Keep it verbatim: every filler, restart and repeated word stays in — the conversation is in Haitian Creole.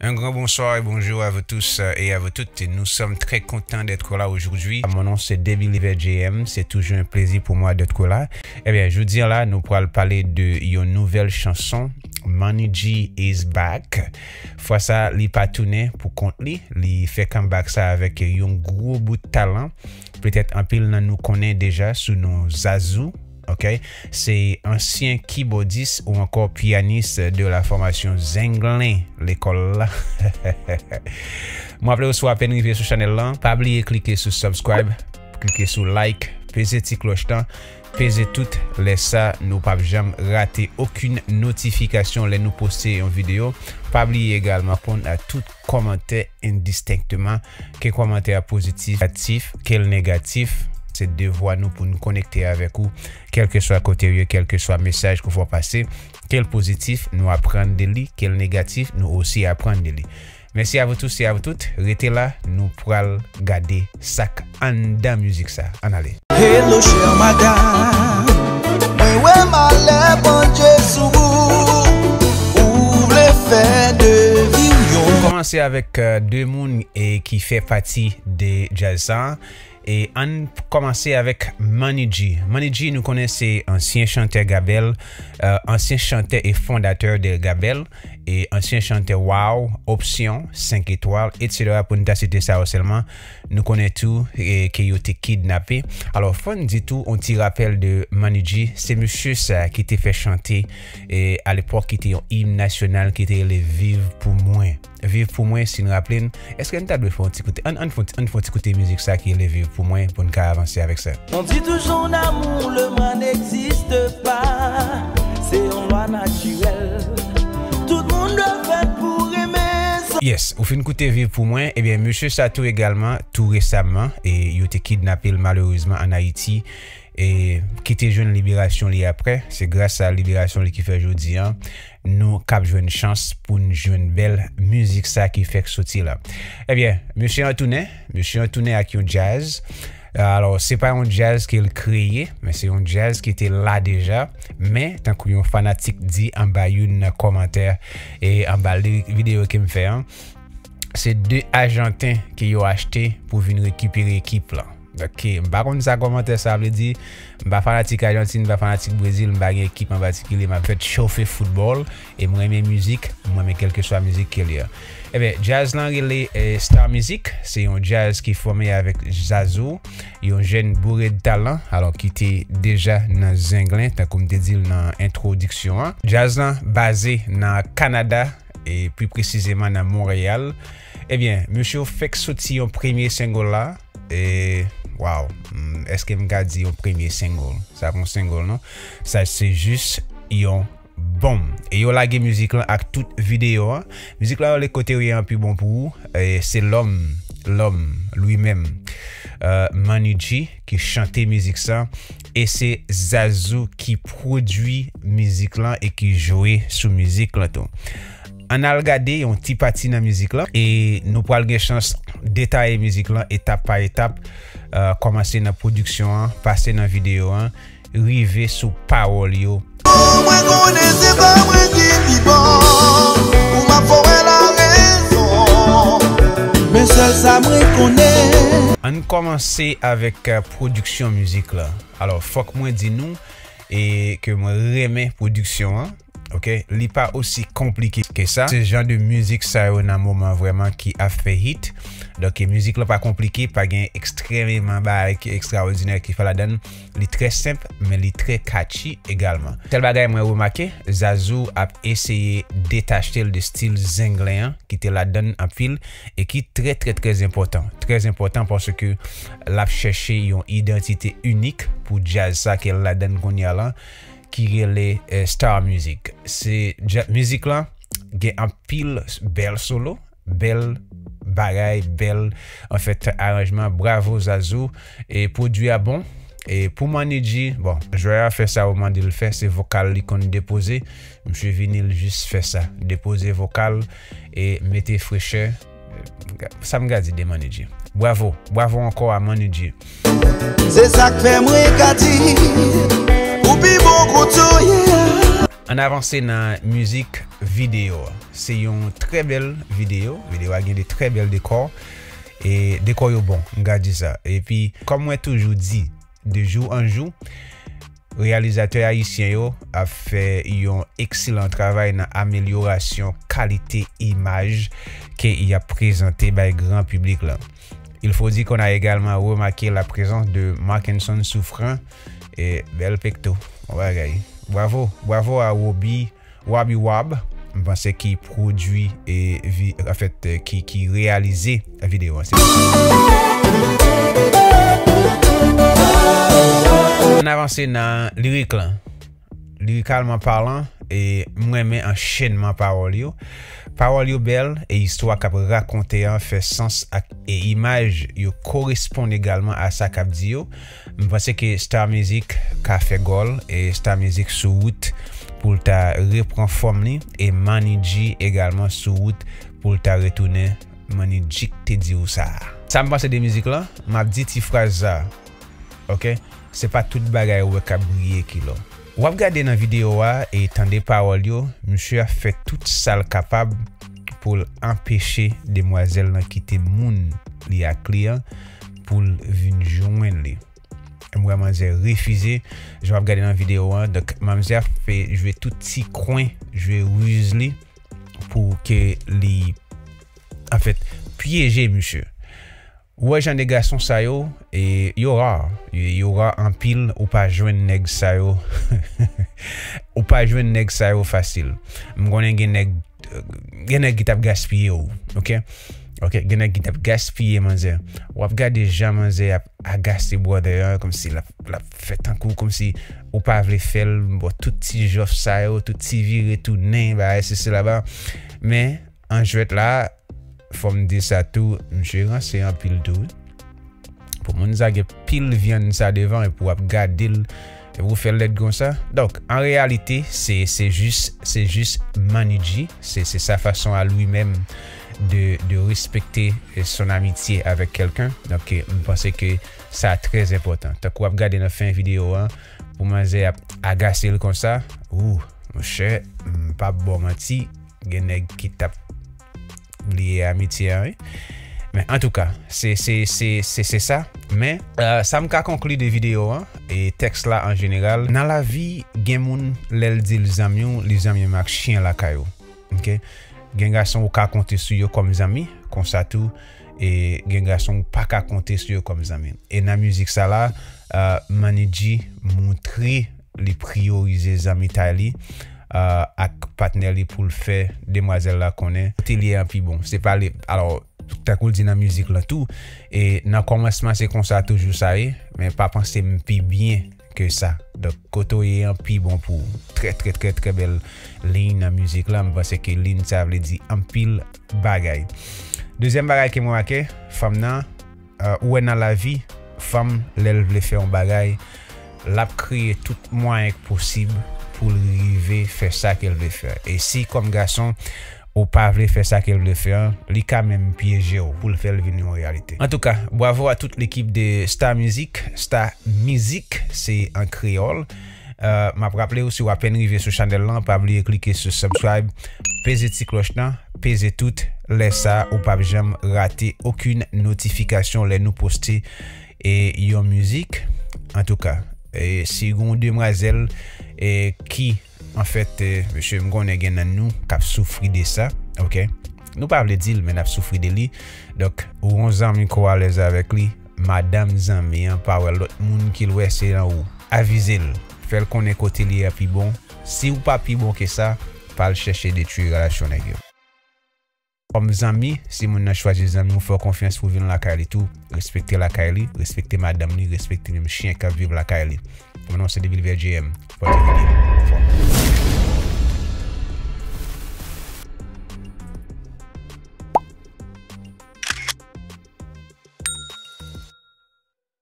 Un grand bonsoir et bonjour à vous tous, euh, et à vous toutes. Nous sommes très contents d'être là aujourd'hui. Mon nom c'est Debbie Liver J M. C'est toujours un plaisir pour moi d'être là. Ebyen, jodi a la, nou pral pale de yon nouvèl chanson, Money G is back. Fwa sa, li pa tounen pou kont li. Li fè comeback sa avèk yon gwo bout talan. Petèt anpil nan nou konnen deja sou non Zazou. Ok, se ansyen kibòdis ou ankò pyanis de la fòmasyon Zenglen lekòl la. Mwen aple w si w apèn rive sou chanèl lan, pa bliye klike sou subscribe, klike sou like, peze ti klòch lan, peze tout, lè sa nou p ap janm rate okenn notifikasyon lè nou poste yon videyo. Pa bliye egalman reponn a tout kòmantè endistenkteman, ke kòmantè a pozitif, negatif, ke l negatif. Se devwa nou pou n konekte avèk ou, kèlkeswa kote w ye, kèlkeswa mesaj ke w fè pase, ke l pozitif, nou aprann de li, ke l negatif, nou osi aprann de li. Mèsi a vous tous et à vous toutes. Rete la, nou pral gade sa k anndan mizik sa. Ann ale. Hello, chère madame. Mwen wè malè Bondye sou ou. Ou vle fè de vi w yon. Nou kòmanse avèk, euh, de moun e ki fè pati de djaz sa. E ann kòmanse avèk Money G. Money G, nou konnen se ansyen chantè Gabèl, euh, ansyen chantè e fondatè de Gabèl, e ansyen chantè Wow, Opsyon, Senk Etwal, etsetera, pou n ta site sa yo sèlman. Nou konnen tou, e, ke yo te kidnape. Alò, fò n di tou, on ti rapèl de Money G, se mesye sa ki te fè chante, e, alepòk, ki te yon im nasyonal, ki te rele Viv pou mwen. Viv pou mwen, si n raple n, èske n ta dwe fè yon ti koute? Ann, ann fè, ann fè yon ti koute mizik sa ki rele Viv pou mwen pou n ka avanse avèk sa. On dit toujours en amour, le mal n'existe pas. C'est une loi naturelle. Tout le monde doit faire pour aimer son... Yes, ou fin koute Viv pou mwen, ebyen, mesye sa tou egalman, tou resaman, e yo te kidnape l malerezman ann Ayiti, e ki te jwenn liberasyon li aprè. Se gras a liberasyon li ki fè jodi a, nou k ap jwenn chans pou n jwenn bèl mizik sa ki fèk soti la. Ebyen, mesye an tounen, mesye an tounen ak yon djaz. Alò, se pa yon djaz ke l kreye, men se yon djaz ki te la deja. Men, tankou yon fanatik di anba youn nan kòmantè, e anba li, videyo ke m fè an, se de Ajanten ke yo achte pou vin rekipere ekip lan. Ok, m pa konn sa kòmantè sa vle di. M pa fanatik Ajantin, m pa fanatik Brezil, m pa gen ekip an patikilye, m ap fèt chofe foutbòl, e m renmen mizik, m renmen kèlkeswa mizik ke l ye a. Ebyen, djaz lan rele, eh, Star Music, se yon djaz ki fòme avèk Zazou, yon jèn boure de talan, alò ki te deja nan Zenglen, tankou m te di l nan entwodiksyon an. Djaz lan baze nan Kanada, e pi presizeman nan Monreyal. Ebyen, mesye yo fèk soti yon premye single la, e, waw, mm, èske m ka di yon premye single? Sa pa yon single, non. Sa se jis yon bonm. E yo lage mizik lan ak tout videyo an. Mizik la rele Kote w ye an pi bon pou ou. E se lòm, lòm, lui menm, euh, Money G ki chante mizik sa. E se Zazou ki pwodui mizik lan e ki jwe sou mizik lan tou. Ann al gade yon ti pati nan mizik lan, e nou pral gen chans detaye mizik lan etap pa etap, euh, kòmanse nan pwodiksyon an, pase nan videyo an, rive sou pawòl yo. Mwen konnen se pa mwen ki pi bon, ou m ap fè w wè larezon. Men sèl sa mwen konnen. Ann kòmanse avèk, euh, pwodiksyon mizik la. Alò, fòk mwen di nou, e ke mwen renmen pwodiksyon an. Ok, li pa osi konplike ke sa. Se jan de mizik sa yo nan moman vrèman ki ap fè hit. Donk, mizik lan pa konplike, pa gen ekstrèmeman bagay ki ekstraòdinè ki fè ladan l. Li trè senp, men li trè catchy egalman. Sèl bagay mwen remake, Zazou ap eseye detache l de stil Zenglen an, ki te ladan l anpil, e ki trè, trè, trè enpòtan. Trè enpòtan paske l ap chèche yon idantite inik pou djaz sa ke l ladan l kounye a la, ki rele, eh, Star Music. Se dja-, mizik lan gen anpil bèl solo, bèl bagay, bèl, anfèt, aranjman. Bravo Zazou. E pwodui a bon. E pou Money G, bon, jwè a fè sa yo mande l fè, se vokal li konn depoze. Misye vini, l jis fè sa. Depoze vokal e mete frechè. Sa m ka di de Money G. Bravo. Bravo ankò a Money G. Se sa k fè mwen ka di ou pi bon kote w ye a. Ann avanse nan mizik Videyo a. Se yon trè bèl videyo. Videyo a gen de trè bèl dekò. E dekò yo bon, m ka di sa. Epi, kòm mwen toujou di, de jou an jou, reyalizatè ayisyen yo ap fè yon ekselan travay nan amelyorasyon kalite imaj ke y ap prezante bay gran piblik lan. Il faut dire qu'on a également remarqué la présence de Markenson Souffrant. E bèl pekto. Bon bagay. Bravo, bravo a Roby, Wabi Wab, m panse ki pwodui e vi, anfèt, ki, ki reyalize videyo an. Se N avanse nan lirik lan. Lirikalman palan, e m renmen anchenman pawòl yo. Pawòl yo bèl e istwa k ap rakonte an fè sans ak e imaj yo koresponn egalman a sa k ap di yo. M panse ke Star Music ka fè gòl e Star Music sou wout pou l ta repran fòm li e Manny G egalman sou wout pou l ta retounen Manny G k te di w sa a. Sa m panse de mizik lan, m ap di ti fraz sa a. Ok? Se pa tout bagay ou wè k ap briye ki lò. W ap gade nan videyo a e tande pawòl yo, misye ap fè tout sa l kapab pou l anpeche demwazèl lan kite moun li ak li an pou l vin jwenn li. M wè manzè refize, jan w ap gade nan videyo an. Donk, manzè ap fè jwe tout ti kwen, jwe riz li pou ke li, anfèt, pyeje misye. Ou wè jan de gason sa yo, e, yo ra, yo, yo ra anpil, ou pa jwenn nèg sa yo. Ou pa jwenn nèg sa yo fasil. M konnen gen nèg, gen nèg ki t ap gaspiye w, ok? Ok, gen nèg ki t ap gaspiye manzè. W ap gade jan manzè ap agase brother an, kòmsi l ap, l ap fè tankou, kòmsi ou pa vle fè l, bon, tout ti jòf sa yo, tout ti vire tounen, bagay sesi laba. Men, an jwèt la, fò m di sa tou, misye ranse anpil tou, wi. Pou moun sa gen pil vyann sa devan, epi w ap gade l, epi w fè l lèd konsa. Donk, an reyalite, se, se jis, se jis Manny G, se, se sa fason a lui menm de, de respekte son amitié avec quelqu'un. Donk, m panse ke sa trè enpòtan. Tankou w ap gade nan fen videyo an, pou manzè ap agase l konsa, ou, monchè, m p ap ba w manti, gen nèg ki t ap bliye amitye an, wi. Men antouka, se, se, se, se, se sa. Men, euh, sa m ka konkli de videyo an, e tèks la an jeneral, nan lavi, gen moun, lè l di l zanmi w, li zanmi m ak chyen lakay ou. Ok? Gen gason ou ka konte sou yo kòm zanmi, konsa tou, e gen gason ou pa ka konte sou yo kòm zanmi. E nan mizik sa la, euh, Manny G montre li priyorize zanmitay li, euh, ak patnè li pou l fè demwazèl la konnen kote li ye an pi bon. Se pa li, alò, tankou l di nan mizik lan tou, e nan kòmansman se konsa toujou sa ye, men pa panse m pi byen ke sa. Donk, kote w ye an pi bon pou ou. Trè, trè, trè, trè bèl liy nan mizik la. M panse ke liy sa vle di anpil bagay. Dezyèm bagay ke m remake, fanm nan, euh, ou wè nan lavi, fanm, lè l vle fè yon bagay, l ap kreye tout mwayen k posib pou l rive fè sa ke l vle fè. E si kòm gason, ou pa vle fè sa ke l vle fè an, li ka menm pyeje w pou l fè l vin yon reyalite. Antouka, bwavo a tout lekip de Star Music. Star Music, se an kreyòl. Euh, m ap raple w, si w apèn rive sou chanèl lan, pa bliye klike sou subscribe, peze ti klòch lan, peze tout. Lè sa, ou p ap janm rate okenn notifikasyon lè nou poste, e, yon mizik. Antouka, e, si gon demwazèl, e, ki, anfèt, e, mesye, m konnen gen nan nou k ap soufri de sa, ok? Nou pa vle di l, men n ap soufri de li. Donk, ou yon zanmi ke w alèz avèk li, madanm zanmi an pa wè lòt moun ke l wè se nan ou. Avize l. Fè l konnen kote li ye a pi bon. Si w pa pi bon ke sa, pa al chèche detwi relasyon nèg yo. Kòm zanmi, si moun nan chwazi zanmi w, fè w konfyans pou w vin lakay li tou, respekte lakay li, respekte madanm li, respekte menm chyen k ap viv lakay li. Mwen non se Devilvè J M. Fò te rele. Fò.